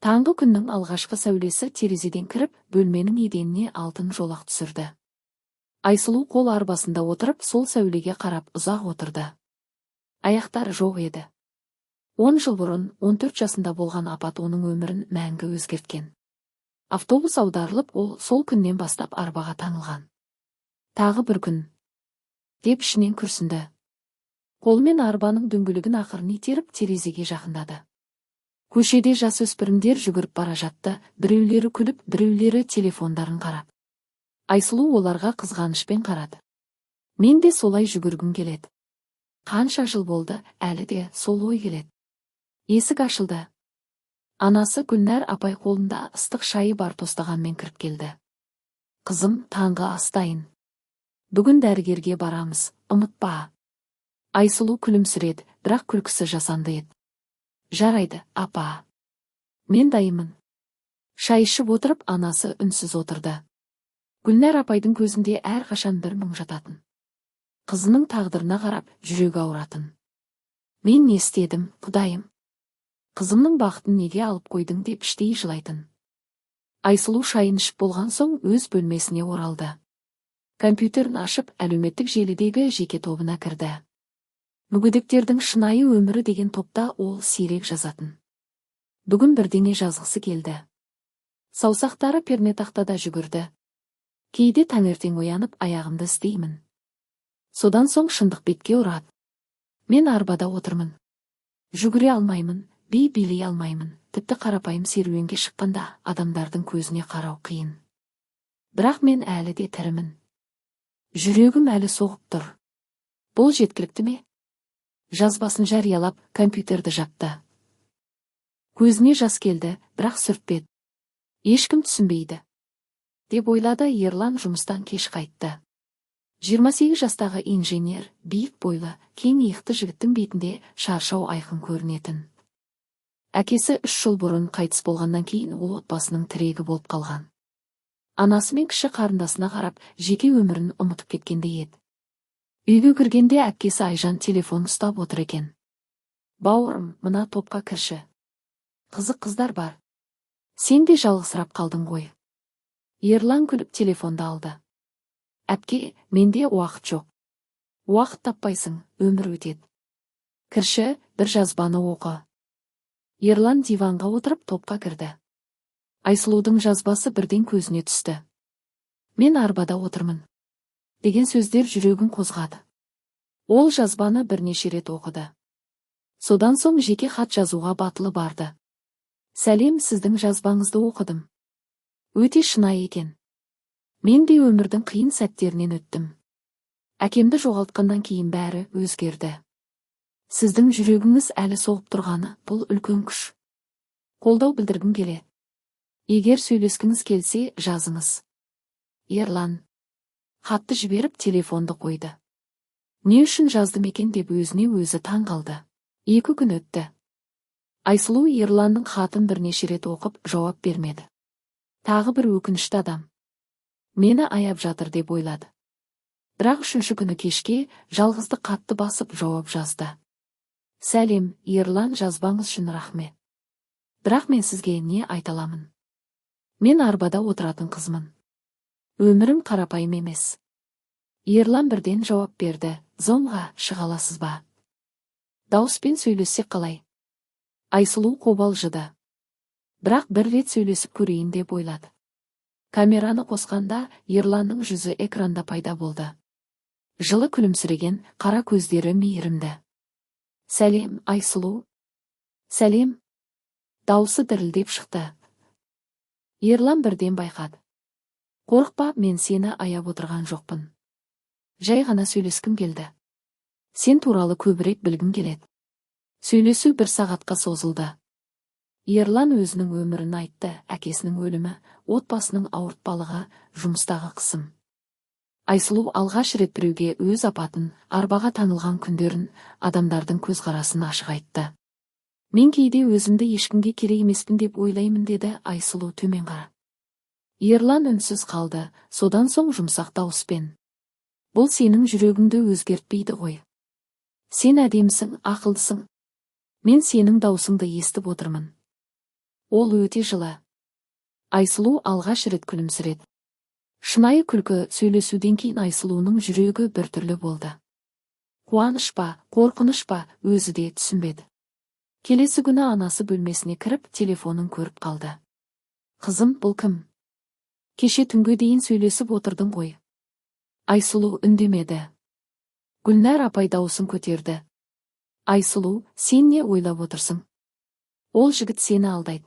Таңғы күннің алғашқы сәулесі терезеден кіріп, бөлменің еденіне алтын жолақ түсірді. Айсұлу қол арбасында отырып, сол сәулеге қарап ұзақ отырды. Аяқтары жоқ еді. 10 жыл бұрын, 14 жасында болған апат оның өмірін мәңгі өзгерткен. Автобус аударылып, ол сол күннен бастап арбаға таңылған. «Тағы бір күн», – деп ішінен күрсінді. Қолымен арбаның дөңгелегін ақырын итеріп, терезеге жақындады. Көшеде жасөспірімдер жүгіріп бара жатты, біреулері күліп, біреулері телефондарын қарап. Айсұлу оларға қызғанышпен қарады. «Мен де солай жүгіргім келеді. Қанша жыл болды, әлі де сол ой келеді». Есік ашылды. Анасы Гүлнәр апай қолында ыстық шайы бар тостағанмен кіріп келді. «Қызым, таңғы ас дайын. Бүгін дәрігерге барамыз, ұмытпа». Айсұлу күлімсіреді, бірақ күлкісі жасанды еді. «Жарайды, апа. Мен дайынмын». Шай ішіп отырып, анасы үнсіз отырды. Гүлнәр апайдың көзінде әрқашан бір мұң жататын. Қызының тағдырына қарап, жүрегі ауыратын. «Мен не істедім, Құдайым? Қызымның бақытын неге алып қойдың?» – деп іштей жылайтын. Айсұлу шайын ішіп болған соң, өз бөлмесіне оралды. Компьютерін ашып, әлеуметтік желідегі жеке тобына кірді. «Мүгедектердің шынайы өмірі» деген топта ол сирек жазатын. Бүгін бірдеңе жазғысы келді. Саусақтары пернетақтада жүгірді. «Кейде таңертең оянып, аяғымды іздеймін. Содан соң шындық бетке ұрады. Мен арбада отырмын. Жүгіре алмаймын, би билей алмаймын, тіпті қарапайым серуенге шыққанда адамдардың көзіне қарау қиын. Бірақ мен әлі де тірімін. Жүрегім әлі соғып тұр. Бұл жеткілікті ме?» Жазбасын жариялап, компьютерді жапты. Көзіне жас келді, бірақ сүртпеді. «Ешкім түсінбейді», – деп ойлады. Ерлан жұмыстан кеш қайтты. 28 жастағы инженер, биік бойлы, кең иықты жігіттің бетінде шаршау айқын көрінетін. Әкесі 3 жыл бұрын қайтыс болғаннан кейін ол отбасының тірегі болып қалған. Анасы мен кіші қарындасына қарап, жеке өмірін ұмытып кеткендей еді. Үйге кіргенде әпкесі Айжан телефон ұстап отыр екен. «Бауырым, мына топқа кірші. Қызық қыздар бар. Сен де жалғызсырап қалдың ғой». Ерлан күліп телефонды алды. «Әпке, менде уақыт жоқ». «Уақыт таппайсың, өмір өтеді. Кірші, бір жазбаны оқы». Ерлан диванға отырып, топқа кірді. Айсұлудың жазбасы бірден көзіне түсті. «Мен арбада отырмын» деген сөздер жүрегін қозғады. Ол жазбаны бірнеше рет оқыды. Содан соң жеке хат жазуға батылы барды. «Сәлем, сіздің жазбаңызды оқыдым. Өте шынайы екен. Мен де өмірдің қиын сәттерінен өттім. Әкемді жоғалтқаннан кейін бәрі өзгерді. Сіздің жүрегіңіз әлі соғып тұрғаны – бұл үлкен күш. Қолдау білдіргім келеді. Егер сөйлескіңіз келсе, жазыңыз. Ерлан». Хатты жіберіп, телефонды қойды. Не үшін жаздым екен деп өзіне өзі таң қалды. 2 күн өтті. Айсұлу Ерланның хатын бірнеше рет оқып, жауап бермеді. «Тағы бір өкінішті адам. Мені аяп жатыр», – деп ойлады. Бірақ үшінші күні кешке жалғыздық қатты басып, жауап жазды. «Сәлем, Ерлан, жазбаңыз үшін рахмет. Бірақ мен сізге не айта аламын? Мен арбада отыратын қызмын. Өмірім қарапайым емес». Ерлан бірден жауап берді: «Зумға шыға аласыз ба? Дауыспен сөйлессек қалай?» Айсұлу қобалжыды. Бірақ бір рет сөйлесіп көрейін деп ойлады. Камераны қосқанда Ерланның жүзі экранда пайда болды. Жылы күлімсіреген, қара көздері мейірімді. «Сәлем, Айсұлу». «Сәлем». Даусы дірілдеп шықты. Ерлан бірден байқады. «Қорықпа, мен сені аяп отырған жоқпын. Жай ғана сөйлескім келді. Сен туралы көбірек білгім келеді». Сөйлесу бір сағатқа созылды. Ерлан өзінің өмірін айтты: әкесінің өлімі, отбасының ауыртпалығы, жұмыстағы қысым. Айсұлу алғаш рет біреуге өз апатын, арбаға таңылған күндерін, адамдардың көзқарасын ашық айтты. «Мен кейде өзімді ешкімге керек емеспін деп ойлаймын», – деді Айсұлу төмен қарап. Ерлан үнсіз қалды, содан соң жұмсақ дауыспен: «Бұл сенің жүрегіңді өзгертпейді ғой. Сен әдемісің, ақылдысың. Мен сенің даусыңды естіп отырмын. Ол өте жылы. Айсұлу алғаш рет күлімсіреді. Шынайы күлкі. Сөйлесуден кейін Айсұлуның жүрегі біртүрлі болды. Қуаныш па, қорқыныш па, өзі де түсінбеді. Келесі күні анасы бөлмесіне кіріп, телефонын көріп қалды. «Қызым, бұл кім? Кеше түнге дейін сөйлесіп отырдың ғой». Айсұлу үндемеді. Гүлнәр апай дауысын көтерді: «Айсұлу, сен не ойлап отырсың? Ол жігіт сені алдайды.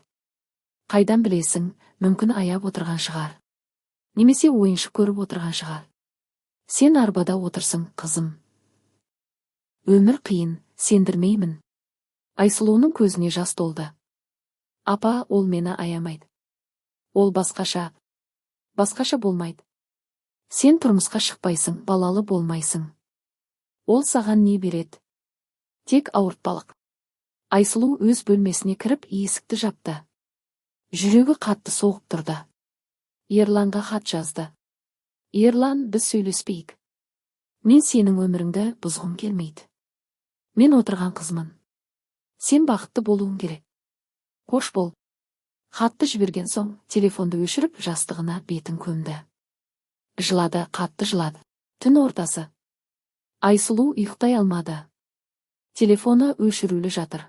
Қайдан білесің, мүмкін, аяп отырған шығар. Немесе ойыншық көріп отырған шығар. Сен арбада отырсың, қызым. Өмір қиын, сендірмеймін». Айсұлуның көзіне жас толды. «Апа, ол мені аямайды. Ол басқаша. Басқаша болмайды. Сен тұрмысқа шықпайсың, балалы болмайсың. Ол саған не береді? Тек ауыртпалық». Айсұлу өз бөлмесіне кіріп, есікті жапты. Жүрегі қатты соғып тұрды. Ерланға хат жазды: «Ерлан, біз сөйлеспейік. Мен сенің өміріңді бұзғым келмейді. Мен отырған қызмын. Сен бақытты болуың керек. Қош бол». Хатты жіберген соң, телефонды өшіріп, жастығына бетін көмді. Жылады, қатты жылады. Түн ортасы. Айсұлу ұйықтай алмады. Телефоны өшірулі жатыр.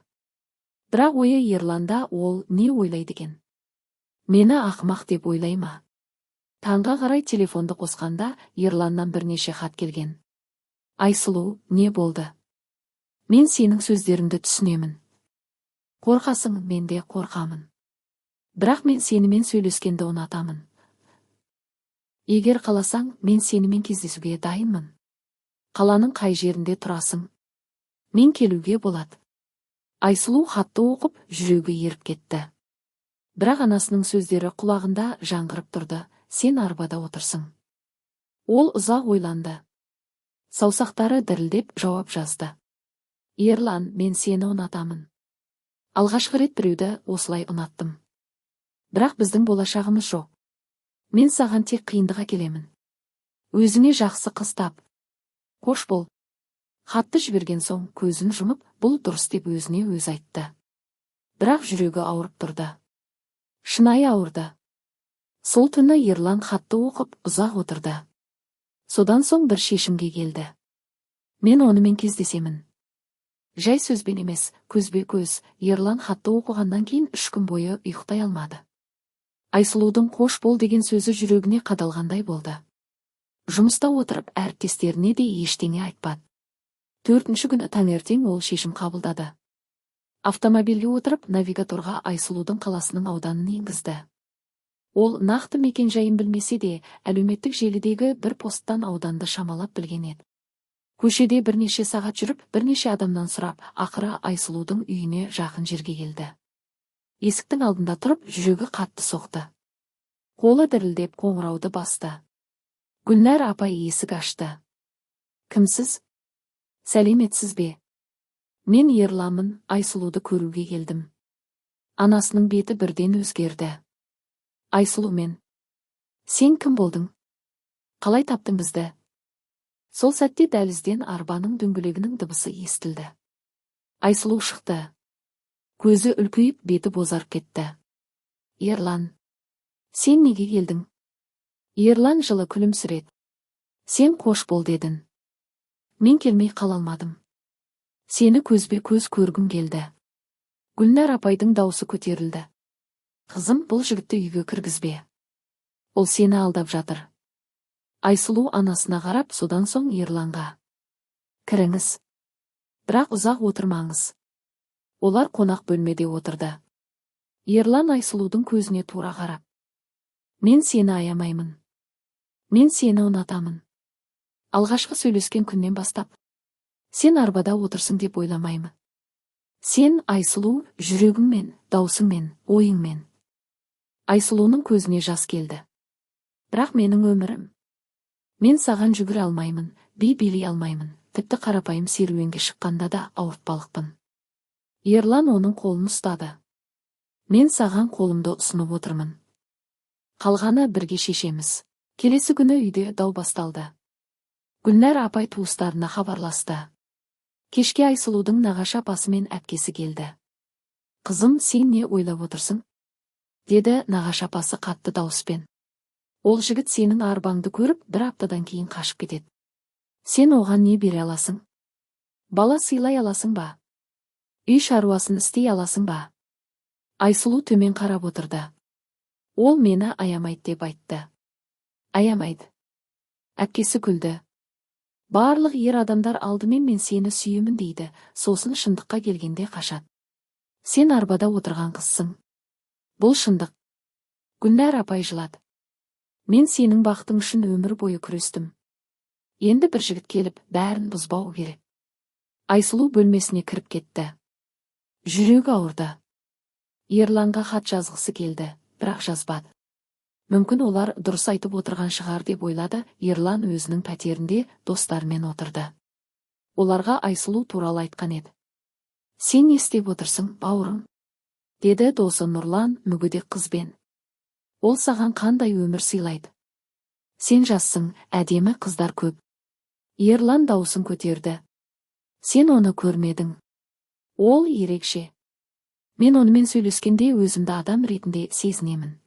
Бірақ ойы Ерланда. Ол не ойлайды екен? Мені ақымақ деп ойлай ма? Таңға қарай телефонды қосқанда, Ерланнан бірнеше хат келген. «Айсұлу, не болды? Мен сенің сөздеріңді түсінемін. Қорқасың, мен де қорқамын. Бірақ мен сенімен сөйлескенді ұнатамын. Егер қаласаң, мен сенімен кездесуге дайынмын. Қаланың қай жерінде тұрасың? Мен келуге болады». Айсұлу хатты оқып, жүрегі еріп кетті. Бірақ анасының сөздері құлағында жаңғырып тұрды: «Сен арбада отырсың». Ол ұзақ ойланды. Саусақтары дірілдеп, жауап жазды: «Ерлан, мен сені ұнатамын. Алғашқы рет біреуді осылай ұнаттым. Бірақ біздің болашағымыз жоқ. Мен саған тек қиындық әкелемін. Өзіңе жақсы қыз тап. Қош бол». Хатты жіберген соң, көзін жұмып, бұл дұрыс деп өзіне өзі айтты. Бірақ жүрегі ауырып тұрды. Шынайы ауырды. Сол түні Ерлан хатты оқып, ұзақ отырды. Содан соң бір шешімге келді: «Мен онымен кездесемін. Жай сөзбен емес, көзбе көз». Ерлан хатты оқығаннан кейін 3 күн бойы ұйықтай алмады. Айсұлудың «қош бол» деген сөзі жүрегіне қадалғандай болды. Жұмыста отырып, әріптестеріне де ештеңе айтпады. Төртінші күні таңертең ол шешім қабылдады. Автомобильге отырып, навигаторға Айсұлудың қаласының ауданын енгізді. Ол нақты мекен жайын білмесе де, әлеуметтік желідегі бір посттан ауданды шамалап білген еді. Көшеде бірнеше сағат жүріп, бірнеше адамнан сұрап, ақыры Айсұлудың үйіне жақын жерге келді. Есіктің алдында тұрып, жүрегі қатты соқты. Қолы дірілдеп, қоңырауды басты. Гүлнәр апай есік ашты. «Кімсіз? Сәлеметсіз бе? Мен Ерланмын, Айсұлуды көруге келдім». Анасының беті бірден өзгерді. «Айсұлу мен. Сен кім болдың? Қалай таптың бізді?» Сол сәтте дәлізден арбаның дөңгелегінің дыбысы естілді. Айсұлу шықты. Көзі үлкейіп, беті бозарып кетті. «Ерлан, сен неге келдің?» Ерлан жылы күлімсіреді. «Сен қош бол дедің. Мен келмей қала алмадым. Сені көзбе көз көргім келді». Гүлнәр апайдың даусы көтерілді: «Қызым, бұл жігітті үйге кіргізбе. Ол сені алдап жатыр». Айсұлу анасына қарап, содан соң Ерланға: «Кіріңіз. Бірақ ұзақ отырмаңыз». Олар қонақ бөлмеде отырды. Ерлан Айсұлудың көзіне тура қарап: «Мен сені аямаймын. Мен сені ұнатамын. Алғашқы сөйлескен күннен бастап. Сен арбада отырсың деп ойламаймын. Сен, Айсұлу, жүрегіңмен, даусыңмен, ойыңмен». Айсұлуның көзіне жас келді. «Бірақ менің өмірім. Мен саған жүгіре алмаймын, би билей алмаймын, тіпті қарапайым серуенге шыққанда да ауыртпалықпын». Ерлан оның қолын ұстады. «Мен саған қолымды ұсынып отырмын. Қалғаны бірге шешеміз». Келесі күні үйде дау басталды. Гүлнәр апай туыстарына хабарласты. Кешке Айсұлудың нағашы апасы мен әпкесі келді. «Қызым, сен не ойлап отырсың?» Деді нағашы апасы қатты дауыспен. Ол жігіт сенің арбаңды көріп, бір аптадан кейін қашып кетеді. Сен оған не бере аласың? Бала сыйлай аласың ба? Үй шаруасын істей аласың ба? Айсұлу төмен қарап отырды. Ол мені аямайды деп айтты. Аямайды. Әпкесі күлді. Барлық ер адамдар алдымен мен сені сүйемін дейді, сосын шындыққа келгенде қашады. Сен арбада отырған қызсың. Бұл шындық. Гүлнәр апай жылады. Мен сенің бақытың үшін өмір бойы күрестім. Енді бір жігіт келіп, бәрін бұзбау керек. Айсұлу бөлмесіне кіріп кетті. Жүрегі ауырды. Ерланға хат жазғысы келді, бірақ жазбады. Мүмкін, олар дұрыс айтып отырған шығар деп ойлады. Ерлан өзінің пәтерінде достарымен отырды. Оларға Айсұлу туралы айтқан еді. Сен не істеп отырсың, бауырым? Деді досы Нұрлан. Мүгедек қызбен. Ол саған қандай өмір сыйлайды? Сен жассың, әдемі қыздар көп. Ерлан даусын көтерді. Сен оны көрмедің. Ол ерекше. Мен онымен сөйлескенде өзімді адам ретінде сезінемін.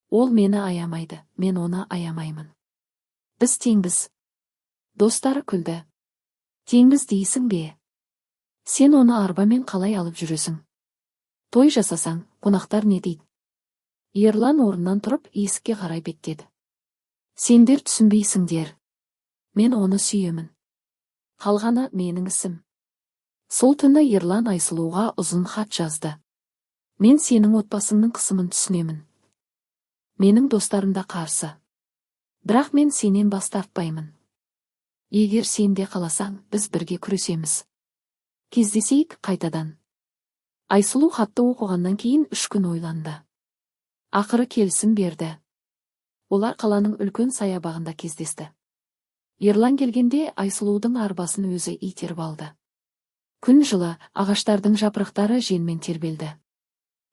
Ол мені аямайды, мен оны аямаймын. Біз теңбіз. Достары күлді. Теңбіз дейсің бе? Сен оны арбамен қалай алып жүресің? Той жасасаң, қонақтар не дейді? Ерлан орнынан тұрып, есікке қарай беттеді. Сендер түсінбейсіңдер. Мен оны сүйемін. Қалғаны менің ісім. Сол түні Ерлан Айсұлуға ұзын хат жазды. Мен сенің отбасыңның қысымын түсінемін. Менің достарым да қарсы. Бірақ мен сенен бас тартпаймын. Егер сен де қаласаң, біз бірге күресеміз. Кездесейік қайтадан. Айсұлу хатты оқығаннан кейін 3 күн ойланды. Ақыры келісім берді. Олар қаланың үлкен саябағында кездесті. Ерлан келгенде, Айсұлудың арбасын өзі итеріп алды. Күн жылы, ағаштардың жапырақтары желмен тербелді.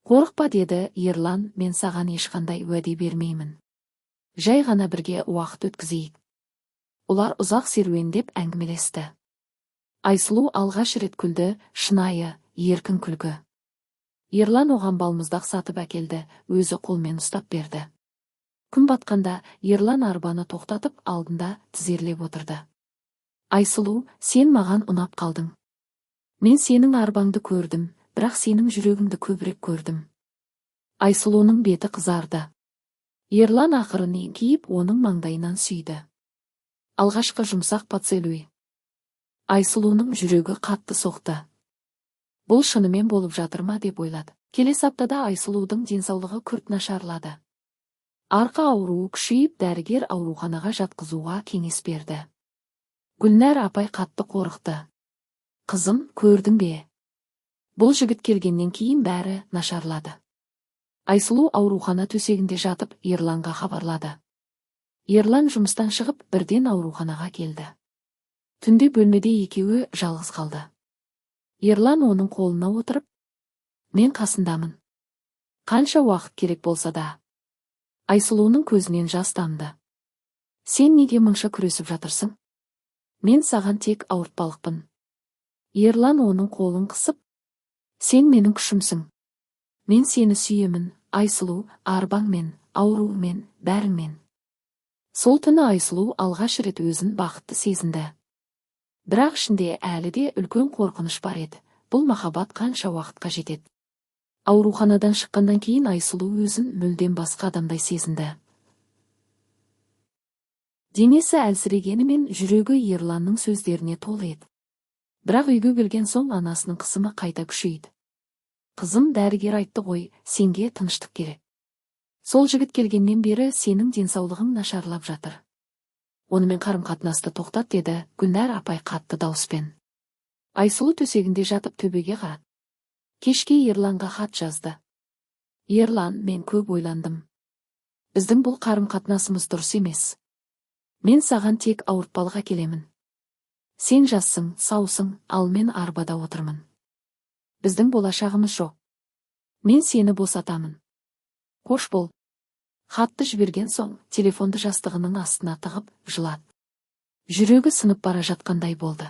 Қорықпа, деді Ерлан, мен саған ешқандай уәде бермеймін. Жай ғана бірге уақыт өткізейік. Олар ұзақ серуендеп, әңгімелесті. Айсұлу алғаш рет күлді, шынайы, еркін күлкі. Ерлан оған балмұздақ сатып әкелді, өзі қолмен ұстап берді. Күн батқанда Ерлан арбаны тоқтатып, алдында тізерлеп отырды. Айсұлу, сен маған ұнап қалдың. Мен сенің арбаңды көрдім, бірақ сенің жүрегіңді көбірек көрдім. Айсұлуның беті қызарды. Ерлан ақырын еңкейіп, оның маңдайынан сүйді. Алғашқы жұмсақ поцелуй. Айсұлуның жүрегі қатты соқты. Бұл шынымен болып жатыр ма деп ойлады. Келесі аптада Айсұлудың денсаулығы күрт нашарлады. Арқа ауруы күшейіп, дәрігер ауруханаға жатқызуға кеңес берді. Гүлнәр апай қатты қорықты. Қызым, көрдің бе? Бұл жігіт келгеннен кейін бәрі нашарлады. Айсұлу аурухана төсегінде жатып, Ерланға хабарлады. Ерлан жұмыстан шығып, бірден ауруханаға келді. Түнде бөлмеде екеуі жалғыз қалды. Ерлан оның қолына отырып, мен қасындамын. Қанша уақыт керек болса да. Айсұлуның көзінен жас тамды. Сен неге мұнша күресіп жатырсың? Мен саған тек ауыртпалықпын. Ерлан оның қолын қысып, сен менің күшімсің. Мен сені сүйемін, Айсұлу, арбаңмен, ауруыңмен, бәріңмен. Сол түні Айсұлу алғаш рет өзін бақытты сезінді. Бірақ ішінде әлі де үлкен қорқыныш бар еді. Бұл махаббат қанша уақытқа жетеді? Ауруханадан шыққаннан кейін Айсұлу өзін мүлдем басқа адамдай сезінді. Денесі әлсірегенімен, жүрегі Ерланның сөздеріне толы еді. Бірақ үйге келген соң анасының қысымы қайта күшейді. Қызым, дәрігер айтты ғой, сенге тыныштық керек. Сол жігіт келгеннен бері сенің денсаулығың нашарлап жатыр. Онымен қарым-қатынасты тоқтат, деді Гүлнәр апай қатты дауыспен. Айсұлу төсегінде жатып, төбеге қарады. Кешке Ерланға хат жазды. Ерлан, мен көп ойландым. Біздің бұл қарым-қатынасымыз дұрыс емес. Мен саған тек ауыртпалық әкелемін. Сен жассың, саусың, ал мен арбада отырмын. Біздің болашағымыз жоқ. Мен сені босатамын. Қош бол. Хатты жіберген соң, телефонды жастығының астына тығып, жылады. Жүрегі сынып бара жатқандай болды.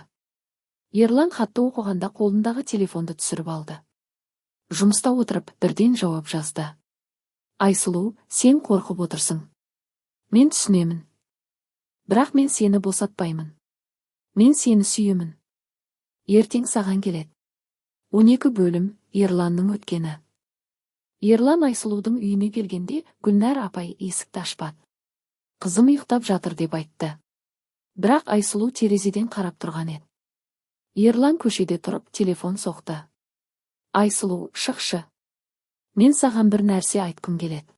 Ерлан хатты оқығанда қолындағы телефонды түсіріп алды. Жұмыста отырып, бірден жауап жазды. Айсұлу, сен қорқып отырсың. Мен түсінемін. Бірақ мен сені босатпаймын. Мен сені сүйемін. Ертең саған келеді. 12 бөлім. Ерланның өткені. Ерлан Айсұлудың үйіне келгенде, Гүлнәр апай есікті ашпады. Қызым ұйықтап жатыр деп айтты. Бірақ Айсұлу терезеден қарап тұрған еді. Ерлан көшеде тұрып телефон соқты. Айсұлу, шықшы. Мен саған бір нәрсе айтқым келеді.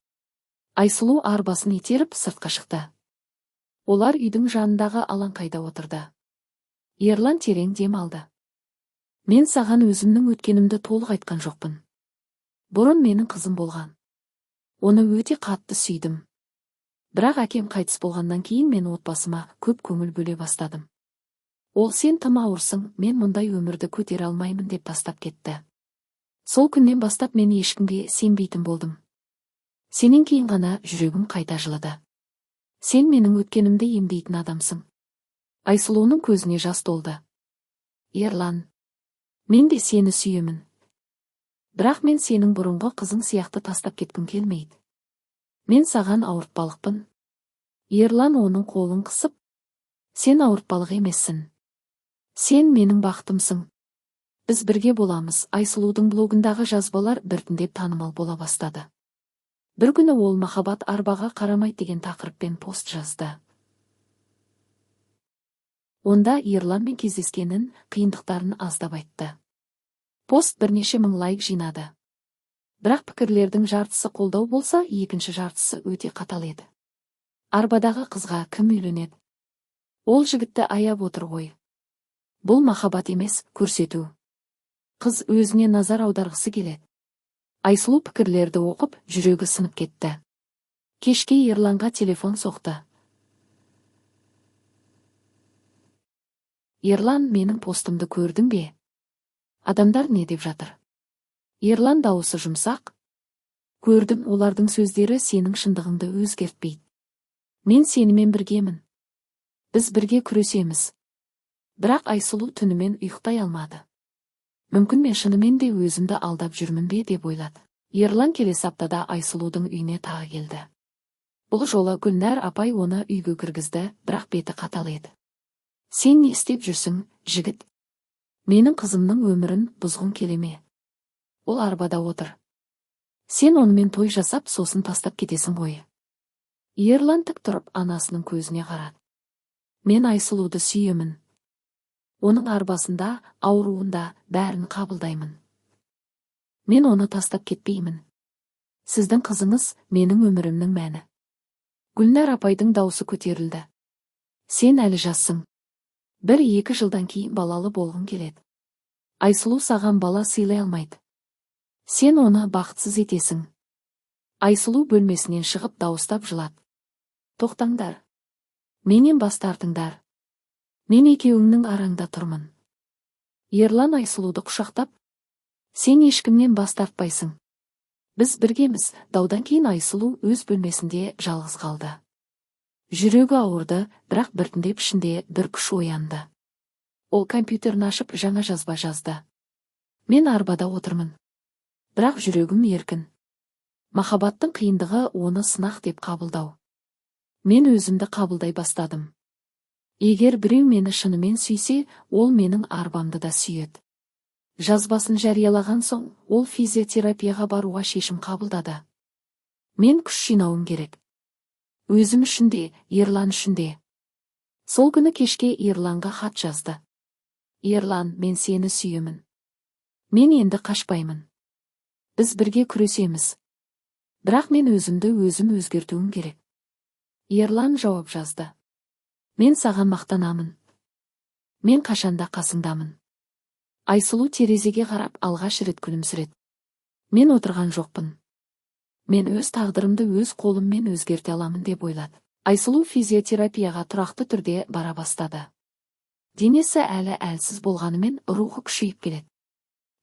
Айсұлу арбасын итеріп сыртқа шықты. Олар үйдің жанындағы алаңқайда отырды. Ерлан терең дем алды. Мен саған өзімнің өткенімді толық айтқан жоқпын. Бұрын менің қызым болған. Оны өте қатты сүйдім. Бірақ әкем қайтыс болғаннан кейін мен отбасыма көп көңіл бөле бастадым. Ол сен тым ауырсың, мен мұндай өмірді көтере алмаймын деп тастап кетті. Сол күннен бастап мен ешкімге сенбейтін болдым. Сенен кейін ғана жүрегім қайта жылыды. Сен менің өткенімді емдейтін адамсың. Айсұлуның көзіне жас толды. Ерлан, мен де сені сүйемін. Бірақ мен сенің бұрынғы қызың сияқты тастап кеткім келмейді. Мен саған ауыртпалықпын. Ерлан оның қолын қысып, сен ауыртпалық емессің. Сен менің бақытымсың. Біз бірге боламыз. Айсұлудың блогындағы жазбалар біртіндеп танымал бола бастады. Бір күні ол махаббат арбаға қарамайды деген тақырыппен пост жазды. Онда Ерланмен кездескенін, қиындықтарын аздап айтты. Пост бірнеше мың лайк жинады. Бірақ пікірлердің жартысы қолдау болса, екінші жартысы өте қатал еді. Арбадағы қызға кім үйленеді? Ол жігітті аяп отыр ғой. Бұл махаббат емес, көрсету. Қыз өзіне назар аударғысы келеді. Айсұлу пікірлерді оқып, жүрегі сынып кетті. Кешке Ерланға телефон соқты. Ерлан, менің постымды көрдің бе? Адамдар не деп жатыр? Ерлан дауысы жұмсақ. Көрдім, олардың сөздері сенің шындығыңды өзгертпейді. Мен сенімен біргемін. Біз бірге күресеміз. Бірақ Айсұлу түнімен ұйықтай алмады. Мүмкін мен шынымен де өзімді алдап жүрмін бе деп ойлады. Ерлан келесі аптада Айсұлудың үйіне тағы келді. Бұл жолы Гүлнәр апай оны үйге кіргізді, бірақ беті қатал еді. Сен не істеп жүрсің, жігіт? Менің қызымның өмірін бұзғың келе ме? Ол арбада отыр. Сен онымен той жасап, сосын тастап кетесің ғой. Ерлан тік тұрып анасының көзіне қарады. Мен Айсұлуды сүйемін. Оның арбасында, ауруында бәрін қабылдаймын. Мен оны тастап кетпеймін. Сіздің қызыңыз менің өмірімнің мәні. Гүлнәр апайдың даусы көтерілді. Сен әлі жассың. 1-2 жылдан кейін балалы болғың келеді. Айсұлу саған бала сыйлай алмайды. Сен оны бақытсыз етесің. Айсұлу бөлмесінен шығып дауыстап жылады. Тоқтаңдар. Менен бас тартыңдар. Мен екеуіңнің араңда тұрмын. Ерлан Айсұлуды құшақтап, сен ешкімнен бас тартпайсың. Біз біргеміз. Даудан кейін Айсұлу өз бөлмесінде жалғыз қалды. Жүрегі ауырды, бірақ біртіндеп ішінде бір күш оянды. Ол компьютерін ашып жаңа жазба жазды. Мен арбада отырмын. Бірақ жүрегім еркін. Махаббаттың қиындығы оны сынақ деп қабылдау. Мен өзімді қабылдай бастадым. Егер біреу мені шынымен сүйсе, ол менің арбамды да сүйеді. Жазбасын жариялаған соң, ол физиотерапияға баруға шешім қабылдады. Мен күш жинауым керек. Өзім үшін де, Ерлан үшін де. Сол күні кешке Ерланға хат жазды. Ерлан, мен сені сүйемін. Мен енді қашпаймын. Біз бірге күресеміз. Бірақ мен өзімді өзім өзгертуім керек. Ерлан жауап жазды. Мен саған мақтанамын. Мен қашанда қасыңдамын. Айсұлу терезеге қарап алғаш рет күлімсіреді. Мен отырған жоқпын. Мен өз тағдырымды өз қолыммен өзгерте аламын деп ойлады. Айсұлу физиотерапияға тұрақты түрде бара бастады. Денесі әлі әлсіз болғанымен рухы күшейіп келеді.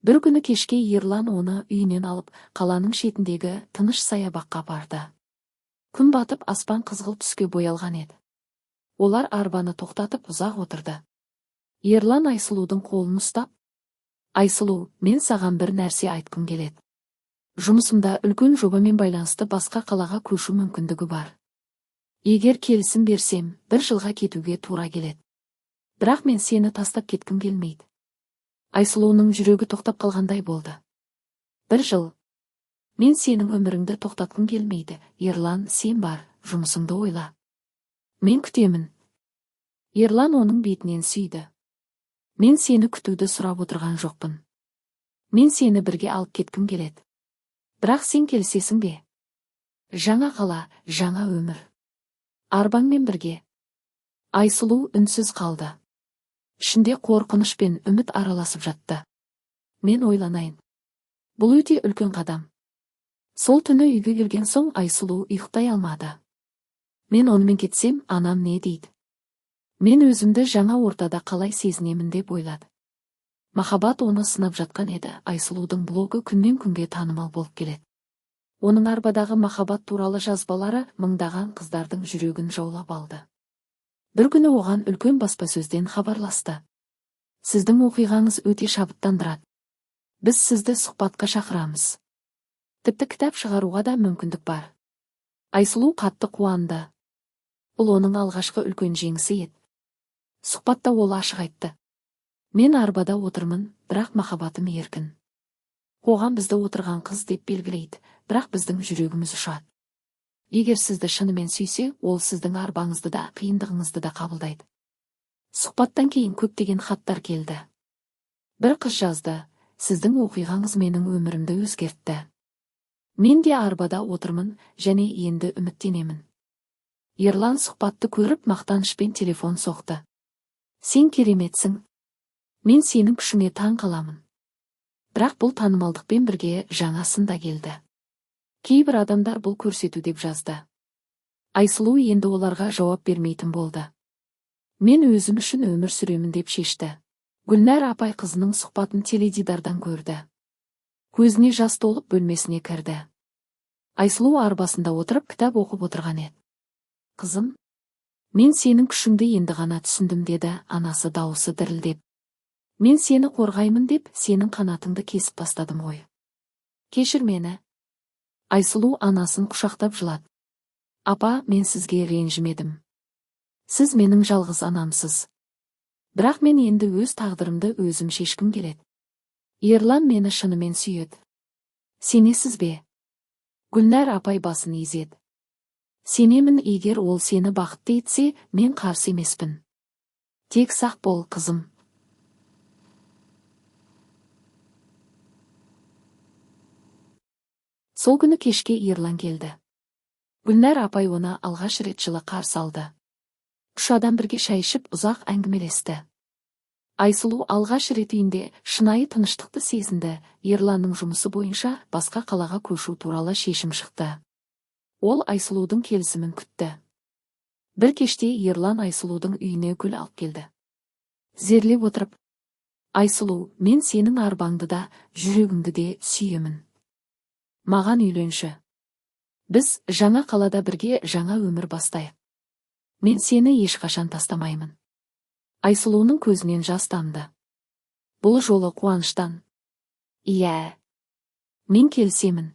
Бір күні кешке Ерлан оны үйінен алып, қаланың шетіндегі тыныш саябаққа барды. Күн батып, аспан қызғылт түске боялған еді. Олар арбаны тоқтатып ұзақ отырды. Ерлан Айсұлудың қолын ұстап, Айсұлу, мен саған бір нәрсе айтқым келеді. Жұмысымда үлкен жобамен байланысты басқа қалаға көшу мүмкіндігі бар. Егер келісім берсем, бір жылға кетуге тура келеді. Бірақ мен сені тастап кеткім келмейді. Айсұлуның жүрегі тоқтап қалғандай болды. Бір жыл. Мен сенің өміріңді тоқтатқым келмейді. Ерлан, сен бар, жұмысыңды ойла. Мен күтемін. Ерлан оның бетінен сүйді. Мен сені күтуді сұрап отырған жоқпын. Мен сені бірге алып кеткім келеді. Бірақ сен келісесің бе? Жаңа қала, жаңа өмір. Арбаңмен бірге. Айсұлу үнсіз қалды. Ішінде қорқыныш пен үміт араласып жатты. Мен ойланайын. Бұл өте үлкен қадам. Сол түні үйге келген соң Айсұлу ұйықтай алмады. Мен онымен кетсем, анам не дейді? Мен өзімді жаңа ортада қалай сезінемін деп ойлады. Махаббат оны сынап жатқан еді. Айсұлудың блогы күннен күнге танымал болып келеді. Оның арбадағы махаббат туралы жазбалары мыңдаған қыздардың жүрегін жаулап алды. Бір күні оған үлкен баспасөзден хабарласты. Сіздің оқиғаңыз өте шабыттандырады. Біз сізді сұхбатқа шақырамыз. Тіпті кітап шығаруға да мүмкіндік бар. Айсұлу қатты қуанды. Бұл оның алғашқы үлкен жеңісі еді. Сұхбатта ол ашық айтты. Мен арбада отырмын, бірақ махаббатым еркін. Қоғам бізді отырған қыз деп белгілейді, бірақ біздің жүрегіміз ұшады. Егер сізді шынымен сүйсе, ол сіздің арбаңызды да, қиындығыңызды да қабылдайды. Сұхбаттан кейін көптеген хаттар келді. Бір қыз жазды, сіздің оқиғаңыз менің өмірімді өзгертті. Мен де арбада отырмын және енді үміттенемін. Ерлан сұхбатты көріп мақтанышпен телефон соқты. Сен кереметсің. Мен сенің күшіңе таң қаламын. Бірақ бұл танымалдықпен бірге жаңа сын да келді. Кейбір адамдар бұл көрсету деп жазды. Айсұлу енді оларға жауап бермейтін болды. Мен өзім үшін өмір сүремін деп шешті. Гүлнәр апай қызының сұхбатын теледидардан көрді. Көзіне жас толып бөлмесіне кірді. Айсұлу арбасында отырып кітап оқып отырған еді. Қызым, мен сенің күшіңді енді ғана түсіндім деді анасы дауысы дірілдеп. Мен сені қорғаймын деп сенің қанатыңды кесіп тастадым ғой. Кешір мені. Айсұлу анасын құшақтап жылады. Апа, мен сізге ренжімедім. Сіз менің жалғыз анамсыз. Бірақ мен енді өз тағдырымды өзім шешкім келеді. Ерлан мені шынымен сүйеді. Сенесіз бе? Гүлнәр апай басын изеді. Сенемін, егер ол сені бақытты етсе, мен қарсы емеспін. Тек сақ бол, қызым. Сол күні кешке Ерлан келді. Гүлнәр апай оны алғаш рет жылы қарсы алды. Үш адам бірге шай ішіп ұзақ әңгімелесті. Айсұлу алғаш рет үйінде шынайы тыныштықты сезінді. Ерланның жұмысы бойынша басқа қалаға көшу туралы шешім шықты. Ол Айсұлудың келісімін күтті. Бір кеште Ерлан Айсұлудың үйіне гүл алып келді. Зерлеп отырып, Айсұлу, мен сенің арбаңды да, жүрегіңді де сүйемін. Маған үйленші. Біз жаңа қалада бірге жаңа өмір бастайық. Мен сені ешқашан тастамаймын. Айсұлуның көзінен жас тамды. Бұл жолы қуаныштан. Иә, мен келісемін.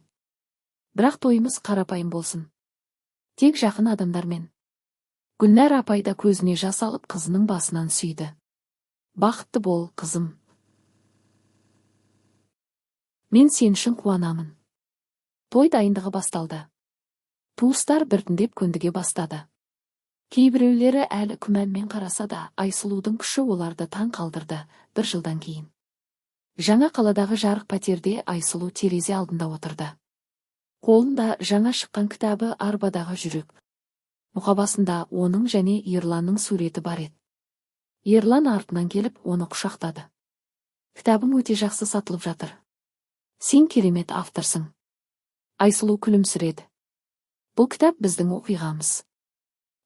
Бірақ тойымыз қарапайым болсын. Тек жақын адамдармен. Гүлнәр апай да көзіне жас алып қызының басынан сүйді. Бақытты бол, қызым. Мен сен үшін қуанамын. Той дайындығы басталды. Туыстар біртіндеп көндіге бастады. Кейбіреулері әлі күмәнмен қараса да, Айсұлудың күші оларды таң қалдырды бір жылдан кейін. Жаңа қаладағы жарық пәтерде Айсұлу терезе алдында отырды. Қолында жаңа шыққан кітабы «Арбадағы жүрек». Мұқабасында оның және Ерланның суреті бар еді. Ерлан артынан келіп, оны құшақтады. Кітабың өте жақсы сатылып жатыр. Сен керемет авторсың. Айсұлу күлімсіреді. Бұл кітап біздің оқиғамыз.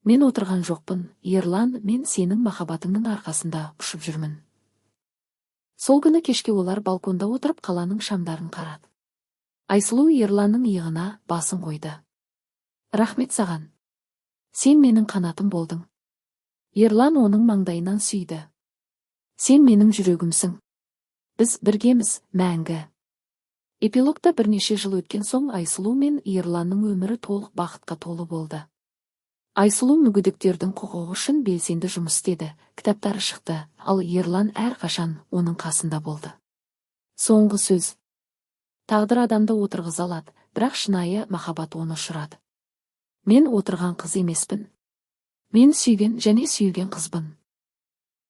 Мен отырған жоқпын, Ерлан, мен сенің махаббатыңның арқасында ұшып жүрмін. Сол күні кешке олар балконда отырып қаланың шамдарын қарады. Айсұлу Ерланның иығына басын қойды. Рахмет саған. Сен менің қанатым болдың. Ерлан оның маңдайынан сүйді. Сен менің жүрегімсің. Біз біргеміз, мәңгі. Эпилогта бірнеше жыл өткен соң Айсұлу мен Ерланның өмірі толық бақытқа толы болды. Айсұлу мүгедектердің құқығы үшін белсенді жұмыс істеді, кітаптары шықты, ал Ерлан әрқашан оның қасында болды. Соңғы сөз. Тағдыр адамды отырғыза алады, бірақ шынайы махаббат оны ұшырады. Мен отырған қыз емеспін. Мен сүйген және сүйілген қызбын.